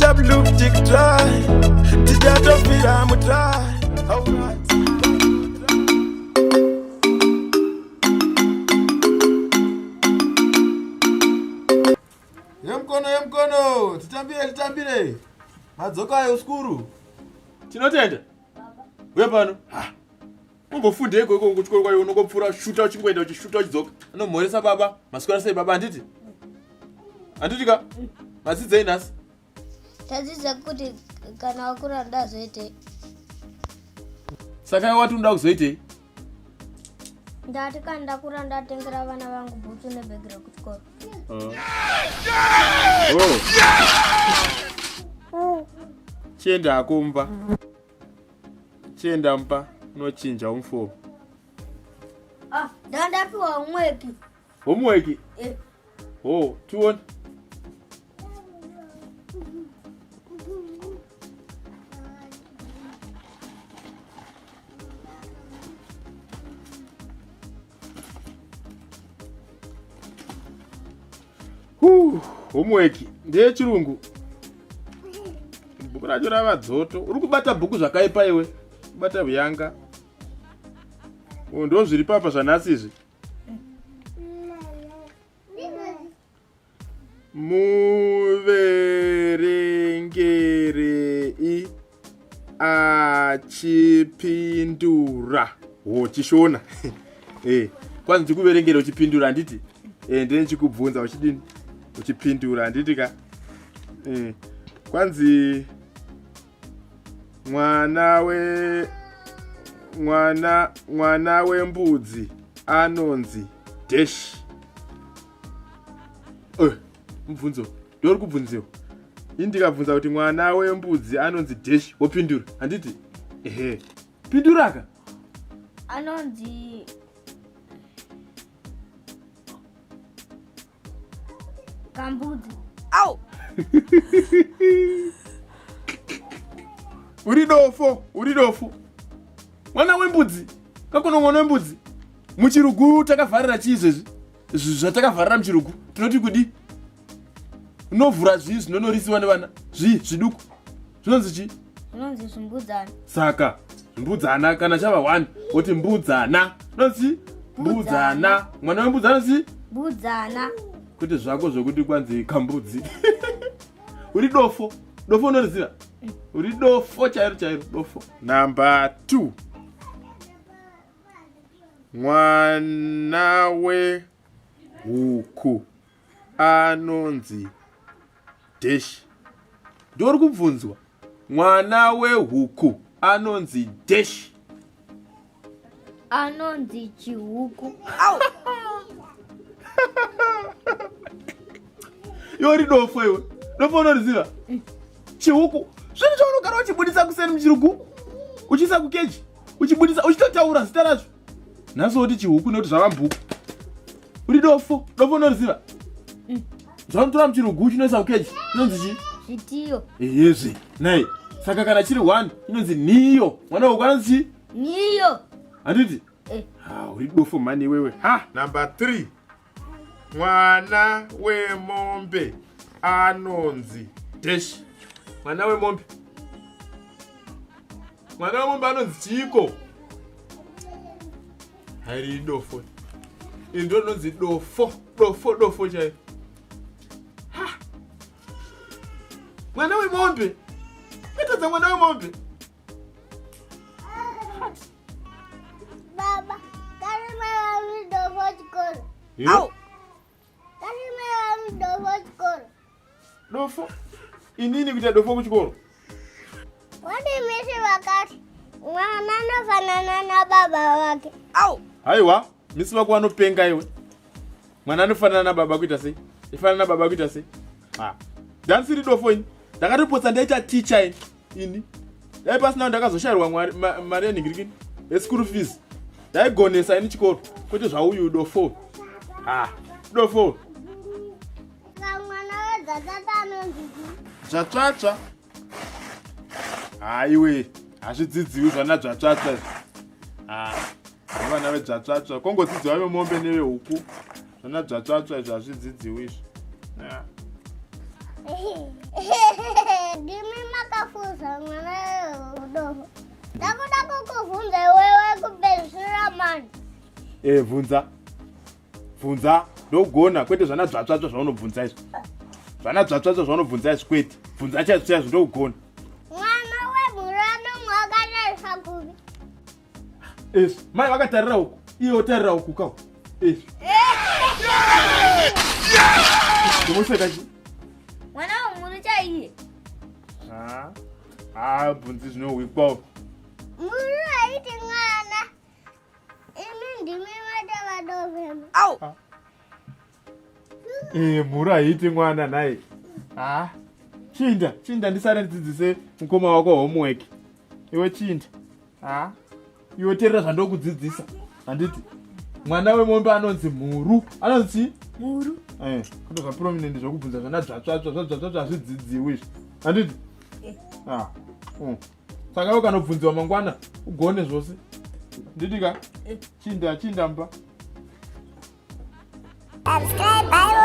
Club loop tick try. Tichatofira mutry. Alright. Yemkono yemkono titambire titambire. Madzoka ayo skuru. Tinotenda. Uya pano. Ha. Umbofundei ikoko kuchikoro kwayo unongopfuura shuta uchingoenda uchishuta uchidzoka. Anomhoresa baba. Maswera sei baba handiti? Handiti ka? Madzidzei nhasi? Tadzidza kuti kana wakura ndazoitei. Saka iwe wati unoda kuzoitei? Ndati kana ndakura ndatengera vana vangu bhutsu nebhegi rekuchikoro. Oh. Oh. Chienda hako mumba. Chienda mumba unochinja uniform. Ah, ndandapiwa homework. Homework? Eh. Oh, tione. Homework ndeyechirungu. Bhuku racho rava dzoto. Uri kubata bhuku zvakaipa iwe. Kubata huyanga. Oh, ndo zviri papa zvanhasi izvi. Muverengerei achipindura. Ho, chishona. Eh, kwanzi ndikuverengere uchipindura handiti? Eh, ndine ndichikubvunza uchidini? Uchipindura handiti ka? Eh, kwanzi mwana we mwana mwana wembudzi anonzi dash eh, mubvunzo ndori kubvunziwa ini ndikabvunza kuti mwana wembudzi anonzi dash wopindura handiti ehe pinduraka anonzi Kambudzi. Au! Uri dofo, uri dofo. Mwana wembudzi. Kakono mwana wembudzi. Muchirugu takavharira chii izvezvi? Zvatakavharira muchirugu. Tinoti kudi? Unovhura zvii zvinonorisiwa nevana? Zvii zviduku. Zvinonzi chii? Zvinonzi zvimbudzana. Saka mbudzana kana chava one woti mbudzana. Zvinonzi mbudzana. Mwana wembudzi anonzi mbudzana. Kwete zvako zvekuti kwanzi kambudzi. Uri dofo. Dofo unoriziva? Uri dofo chairo chairo dofo. Number 2. Mwana wehuku anonzi dash ndori kubvunzwa mwana wehuku anonzi dash anonzi chihuku iwe uri dofo iwe dofo unoriziva chihuku zvinhu chaunogara uchibudisa kuseni muchirugu uchiisa kukeji uchibudisa uchitotaura zita razvo nhasi woti chihuku nekuti zvava mbuku uri dofo dofo unoriziva mm. zvaunotora muchirugu chinoisa kukeji inonzi chii zvitiyo eyezve nai saka kana chiri one inonzi niyo mwana wehuku anonzi chii niyo handiti eh. Ha, uri dofo mhani iwewe ha number 3 mwana wemombe anonzi dash mwana wemombe mwana wemombe anonzi chiiko hairi dofo iri ndo rinonzi dofo dofo dofo chaiyo mwana wemombe atadza mwana wemombe Baba, kari mai vangu dofo chikoro. Au. Kari mai vangu dofo chikoro. Dofo? Inini kuita dofo kuchikoro? Wadi misi vakati mwana anofanana nababa vake. Au. Haiwa, misi vako vanopenga iwe. Mwana anofanana nababa kuita sei? Ifanana nababa kuita sei? Ah. Ndansiri dofo ini. Ndakatopotsa ndaita teacher ini. Ini. Dai pasina ndakazoshairwa mwari mari yenhingirikini yeschool fees. Ndaigonesa ini chikoro kwete zvauyu dofo. Ah, dofo. Mwana wedzatata anonzi Dzvatsvatsva. Haiwe, hazvidzidziwi zvana dzvatsvatsva izvi. Ah, vana vedzvatsvatsva. Kongodzidziwa vemombe nevehuku. Zvana dzvatsvatsva izvi hazvidzidziwi izvi. Yeah. E, bvunza bvunza ndogona kwete zvana dzvatsvatsva zvaunobvunza izvi zvana dzvatsvatsva zvaunobvunza izvi kwete bvunza chaizvo chaizvo ndogona. Mwana wemhuru anomwa akatarisa kupi? Izvi mai vakatarira uku, iye otarira uku kawo izvi. Ndimoseka chi? Mwana wemhuru chaiye. Ah, bvunzi zvinohwikwawo. Mhuru haiti mwana. Imi ndimi matavadovema. Au. Eh, mhuru haiti mwana nhai. Ah. Chinda, chinda ndisare ndidzidzise mukoma wako homework. Iwe chinda. Ah. Iwe terera zvandokudzidzisa. Handiti. Mwana wemombe anonzi mhuru. Anonzi mhuru. Eh, kuto zva prominent zvokubvunza zvana dzvatsvatsva zvadzvatsvatsva hazvidzidziwi izvi. Handiti? Eh. Ah. Saka iwe ukanobvunziwa mangwana ugone zvose. Nditi ka? Eh. Chinda, chinda mba. Subscribe.